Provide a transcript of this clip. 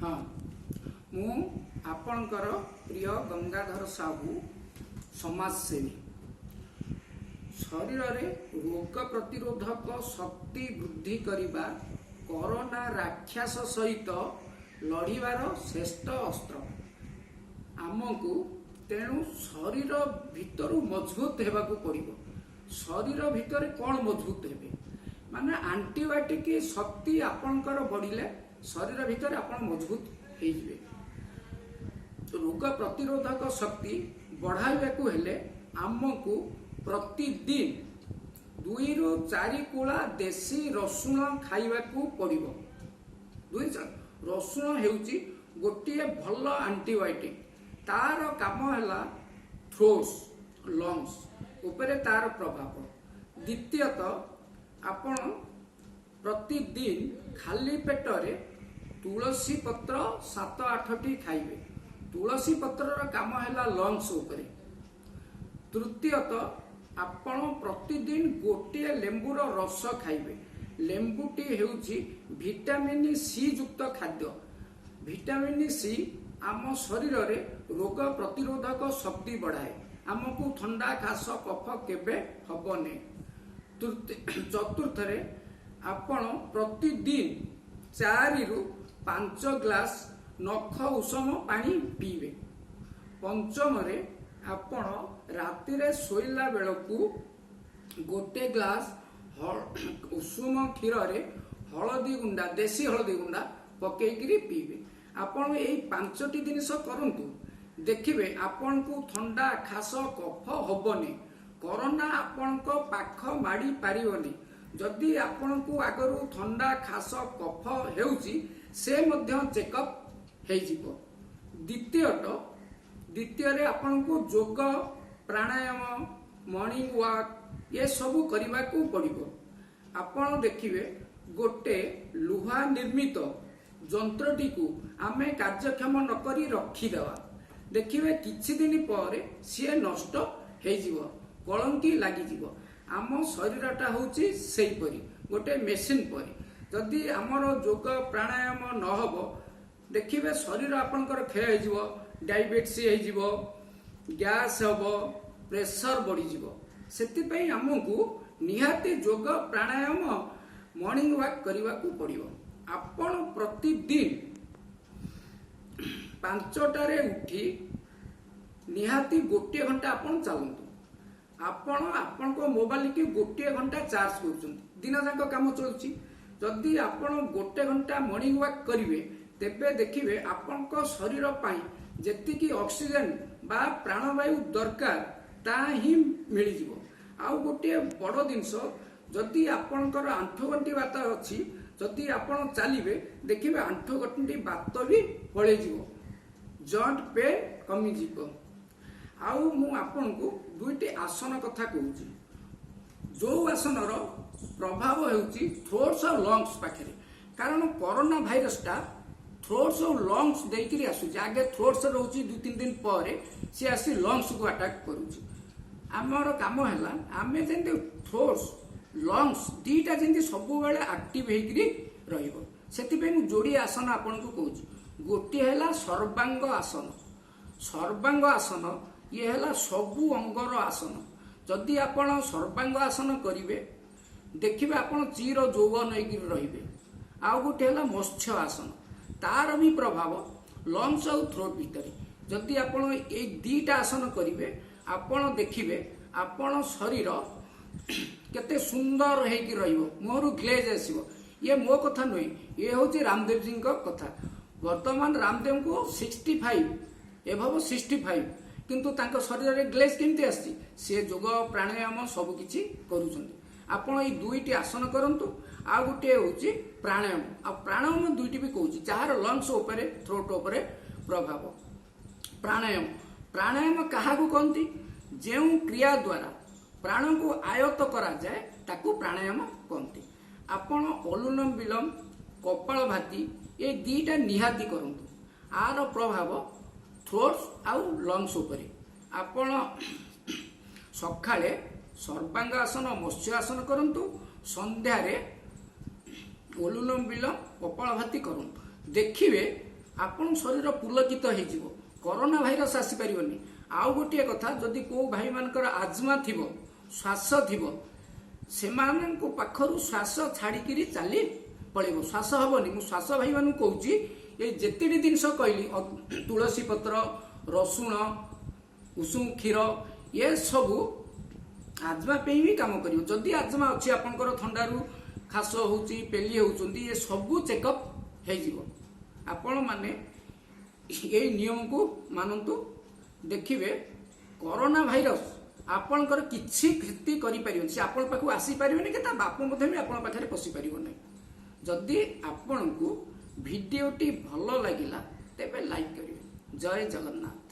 ହଁ, ମୁଁ ଆପଣଙ୍କର ପ୍ରିୟ ଗଙ୍ଗାଧର ସାହୁ, ସମାଜସେବୀ। ଶରୀରରେ ରୋଗ ପ୍ରତିରୋଧକ ଶକ୍ତି ବୃଦ୍ଧି କରିବା କରୋନା ରାକ୍ଷସ ସହିତ ଲଢ଼ିବାର ଶ୍ରେଷ୍ଠ ଅସ୍ତ୍ର। ଆମକୁ ତେଣୁ ଶରୀର ଭିତରୁ ମଜବୁତ ହେବାକୁ ପଡ଼ିବ। ଶରୀର ଭିତରେ କ'ଣ ମଜବୁତ ହେବେ? ମାନେ ଆଣ୍ଟିବାୟୋଟିକ ଶକ୍ତି ଆପଣଙ୍କର ବଢ଼ିଲେ ଶରୀର ଭିତରେ ଆପଣ ମଜବୁତ ହେଇଯିବେ। ରୋଗ ପ୍ରତିରୋଧକ ଶକ୍ତି ବଢ଼ାଇବାକୁ ହେଲେ ଆମକୁ ପ୍ରତିଦିନ 2ରୁ 4 କୁଳା ଦେଶୀ ରସୁଣ ଖାଇବାକୁ ପଡ଼ିବ। ରସୁଣ ହେଉଛି ଗୋଟିଏ ଭଲ ଆଣ୍ଟିବାୟୋଟିକ। ତାର କାମ ହେଲା ଥ୍ରୋଟ୍ସ, ଲଙ୍ଗସ ଉପରେ ତାର ପ୍ରଭାବ। ଦ୍ୱିତୀୟତଃ, ଆପଣ ପ୍ରତିଦିନ ଖାଲି ପେଟରେ ତୁଳସୀ ପତ୍ର 7-8ଟି ଖାଇବେ। ତୁଳସୀ ପତ୍ରର କାମ ହେଲା ଲଙ୍ଗସ ଉପରେ। ତୃତୀୟତଃ, ଆପଣ ପ୍ରତିଦିନ ଗୋଟିଏ ଲେମ୍ବୁର ରସ ଖାଇବେ। ଲେମ୍ବୁଟି ହେଉଛି ଭିଟାମିନ୍ ସି ଯୁକ୍ତ ଖାଦ୍ୟ। ଭିଟାମିନ୍ ସି ଆମ ଶରୀରରେ ରୋଗ ପ୍ରତିରୋଧକ ଶକ୍ତି ବଢ଼ାଏ। ଆମକୁ ଥଣ୍ଡା, କାଶ, କଫ କେବେ ହବନି। ଚତୁର୍ଥରେ, ଆପଣ ପ୍ରତିଦିନ 4ରୁ 5 ଗ୍ଲାସ ନଖ ଉଷୁମ ପାଣି ପିଇବେ। ପଞ୍ଚମରେ, ଆପଣ ରାତିରେ ଶୋଇଲା ବେଳକୁ ଗୋଟେ ଗ୍ଲାସ ଉଷୁମ କ୍ଷୀରରେ ହଳଦୀ ଗୁଣ୍ଡା, ଦେଶୀ ହଳଦୀ ଗୁଣ୍ଡା ପକେଇକିରି ପିଇବେ। ଆପଣ ଏଇ ପାଞ୍ଚଟି ଜିନିଷ କରନ୍ତୁ, ଦେଖିବେ ଆପଣଙ୍କୁ ଥଣ୍ଡା, ଖାସ, କଫ ହବନି। କରୋନା ଆପଣଙ୍କ ପାଖ ମାଡ଼ି ପାରିବନି। ଯଦି ଆପଣଙ୍କୁ ଆଗରୁ ଥଣ୍ଡା, ଖାସ, କଫ ହେଉଛି, ସେ ମଧ୍ୟ ଚେକଅପ୍ ହେଇଯିବ। ଦ୍ୱିତୀୟରେ, ଆପଣଙ୍କୁ ଯୋଗ, ପ୍ରାଣାୟାମ, ମର୍ଣ୍ଣିଂ ୱାକ୍ ଏସବୁ କରିବାକୁ ପଡ଼ିବ। ଆପଣ ଦେଖିବେ, ଗୋଟେ ଲୁହା ନିର୍ମିତ ଯନ୍ତ୍ରଟିକୁ ଆମେ କାର୍ଯ୍ୟକ୍ଷମ ନ କରି ରଖିଦେବା, ଦେଖିବେ କିଛି ଦିନ ପରେ ସିଏ ନଷ୍ଟ ହେଇଯିବ, କଳଙ୍କି ଲାଗିଯିବ। ଆମ ଶରୀରଟା ହେଉଛି ସେଇପରି ଗୋଟେ ମେସିନ୍ ପରି। ଯଦି ଆମର ଯୋଗ ପ୍ରାଣାୟାମ ନ ହବ, ଦେଖିବେ ଶରୀର ଆପଣଙ୍କର କ୍ଷୟ ହେଇଯିବ, ଡାଇବେଟିସ୍ ହେଇଯିବ, ଗ୍ୟାସ୍ ହବ, ପ୍ରେସର ବଢିଯିବ। ସେଥିପାଇଁ ଆମକୁ ନିହାତି ଯୋଗ, ପ୍ରାଣାୟାମ, ମର୍ଣ୍ଣିଂ ୱାକ୍ କରିବାକୁ ପଡ଼ିବ। ଆପଣ ପ୍ରତିଦିନ 5ଟାରେ ଉଠି ନିହାତି ଗୋଟିଏ ଘଣ୍ଟା ଆପଣ ଚାଲନ୍ତୁ। ଆପଣ ଆପଣଙ୍କ ମୋବାଇଲକି ଗୋଟିଏ ଘଣ୍ଟା ଚାର୍ଜ କରୁଛନ୍ତି, ଦିନ ଯାକ କାମ ଚଳୁଛି। ଯଦି ଆପଣ ଗୋଟେ ଘଣ୍ଟା ମର୍ଣ୍ଣିଂ ୱାକ୍ କରିବେ, ତେବେ ଦେଖିବେ ଆପଣଙ୍କ ଶରୀର ପାଇଁ ଯେତିକି ଅକ୍ସିଜେନ ବା ପ୍ରାଣବାୟୁ ଦରକାର, ତାହା ହିଁ ମିଳିଯିବ। ଆଉ ଗୋଟିଏ ବଡ଼ ଜିନିଷ, ଯଦି ଆପଣଙ୍କର ଆଣ୍ଠୁଗଣ୍ଠି ବାତ ଅଛି, ଯଦି ଆପଣ ଚାଲିବେ, ଦେଖିବେ ଆଣ୍ଠୁଗଣ୍ଠି ବାତ ବି ପଳେଇଯିବ, ଜଏଣ୍ଟ ପେନ୍ କମିଯିବ। ଆଉ ମୁଁ ଆପଣଙ୍କୁ ଦୁଇଟି ଆସନ କଥା କହୁଛି, ଯୋଉ ଆସନର ପ୍ରଭାବ ହେଉଛି ଥ୍ରୋଟ୍ସ ଆଉ ଲଙ୍ଗସ ପାଖରେ। କାରଣ କରୋନା ଭାଇରସଟା ଥ୍ରୋଟ୍ସ ଆଉ ଲଙ୍ଗସ ଦେଇକିରି ଆସୁଛି। ଆଗେ ଥ୍ରୋଟ୍ସ ରହୁଛି, 2-3 ଦିନ ପରେ ସିଏ ଆସି ଲଙ୍ଗସକୁ ଆଟାକ୍ କରୁଛି। ଆମର କାମ ହେଲା ଆମେ ଯେମିତି ଥ୍ରୋଟ୍ସ, ଲଙ୍ଗସ ଦିଟା ଯେମିତି ସବୁବେଳେ ଆକ୍ଟିଭ ହେଇକିରି ରହିବ, ସେଥିପାଇଁ ମୁଁ ଯୋଡ଼ିଏ ଆସନ ଆପଣଙ୍କୁ କହୁଛି। ଗୋଟିଏ ହେଲା ସର୍ବାଙ୍ଗ ଆସନ। ସର୍ବାଙ୍ଗ ଆସନ, ଇଏ ହେଲା ସବୁ ଅଙ୍ଗର ଆସନ। ଯଦି ଆପଣ ସର୍ବାଙ୍ଗ ଆସନ କରିବେ, ଦେଖିବେ ଆପଣ ଚିର ଯୌବନ ହେଇକିରି ରହିବେ। ଆଉ ଗୋଟେ ହେଲା ମତ୍ସ୍ୟ ଆସନ। ତାର ବି ପ୍ରଭାବ ଲଙ୍ଗସ ଆଉ ଥ୍ରୋଟ୍ ଭିତରେ। ଯଦି ଆପଣ ଏଇ ଦିଟା ଆସନ କରିବେ, ଆପଣ ଦେଖିବେ ଆପଣ ଶରୀର କେତେ ସୁନ୍ଦର ହେଇକି ରହିବ, ମୁହଁରୁ ଗ୍ଲେଜ୍ ଆସିବ। ଇଏ ମୋ କଥା ନୁହେଁ, ଇଏ ହେଉଛି ରାମଦେବଜୀଙ୍କ କଥା। ବର୍ତ୍ତମାନ ରାମଦେବଙ୍କୁ 65 ଏବଭ, 65, କିନ୍ତୁ ତାଙ୍କ ଶରୀରରେ ଗ୍ଲେଜ୍ କେମିତି ଆସିଛି? ସେ ଯୋଗ, ପ୍ରାଣାୟାମ ସବୁ କିଛି କରୁଛନ୍ତି। ଆପଣ ଏଇ ଦୁଇଟି ଆସନ କରନ୍ତୁ। ଆଉ ଗୋଟିଏ ହେଉଛି ପ୍ରାଣାୟାମ। ଆଉ ପ୍ରାଣାୟାମ ଦୁଇଟି ବି କହୁଛି, ଯାହାର ଲଙ୍ଗସ ଉପରେ, ଥ୍ରୋଟ୍ ଉପରେ ପ୍ରଭାବ। ପ୍ରାଣାୟାମ। ପ୍ରାଣାୟାମ କାହାକୁ କହନ୍ତି? ଯେଉଁ କ୍ରିୟା ଦ୍ୱାରା ପ୍ରାଣକୁ ଆୟତ୍ତ କରାଯାଏ, ତାକୁ ପ୍ରାଣାୟାମ କହନ୍ତି। ଆପଣ ଅନୁଲୋମ ବିଲୋମ, କପାଳ ଭାତି ଏ ଦିଟା ନିହାତି କରନ୍ତୁ। ଆର ପ୍ରଭାବ ଥ୍ରୋଟ୍ସ ଆଉ ଲଙ୍ଗସ ଉପରେ। ଆପଣ ସକାଳେ ସର୍ବାଙ୍ଗ ଆସନ, ମତ୍ସ୍ୟ ଆସନ କରନ୍ତୁ, ସନ୍ଧ୍ୟାରେ ଅନୁଲୋମ ବିଲୋମ, କପାଳ ଭାତି କରନ୍ତୁ। ଦେଖିବେ ଆପଣଙ୍କ ଶରୀର ପୁଲକିତ ହେଇଯିବ, କରୋନା ଭାଇରସ ଆସିପାରିବନି। ଆଉ ଗୋଟିଏ କଥା, ଯଦି କୋଉ ଭାଇମାନଙ୍କର ଆଜମା ଥିବ, ଶ୍ୱାସ ଥିବ, ସେମାନଙ୍କ ପାଖରୁ ଶ୍ୱାସ ଛାଡ଼ିକିରି ଚାଲି ପଳେଇବ, ଶ୍ୱାସ ହବନି। ମୁଁ ଶ୍ୱାସ ଭାଇମାନଙ୍କୁ କହୁଛି, ଏଇ ଯେତିକି ଜିନିଷ କହିଲି, ତୁଳସୀ ପତ୍ର, ରସୁଣ, ଉଷୁମ କ୍ଷୀର, ଏସବୁ ଆଜମା ପାଇଁ ବି କାମ କରିବ। ଯଦି ଆଜମା ଅଛି ଆପଣଙ୍କର, ଥଣ୍ଡାରୁ ଖାସ ହଉଛି, ପେଲି ହଉଛନ୍ତି, ଏ ସବୁ ଚେକଅପ୍ ହେଇଯିବ। ଆପଣମାନେ ଏଇ ନିୟମକୁ ମାନନ୍ତୁ, ଦେଖିବେ କରୋନା ଭାଇରସ ଆପଣଙ୍କର କିଛି କ୍ଷତି କରିପାରିବନି। ସେ ଆପଣଙ୍କ ପାଖକୁ ଆସିପାରିବେନି କି ତା ବାପ ମଧ୍ୟ ବି ଆପଣଙ୍କ ପାଖରେ ପଶିପାରିବ ନାହିଁ। ଯଦି ଆପଣଙ୍କୁ ଭିଡ଼ିଓଟି ଭଲ ଲାଗିଲା, ତେବେ ଲାଇକ୍ କରିବେ। ଜୟ ଜଗନ୍ନାଥ।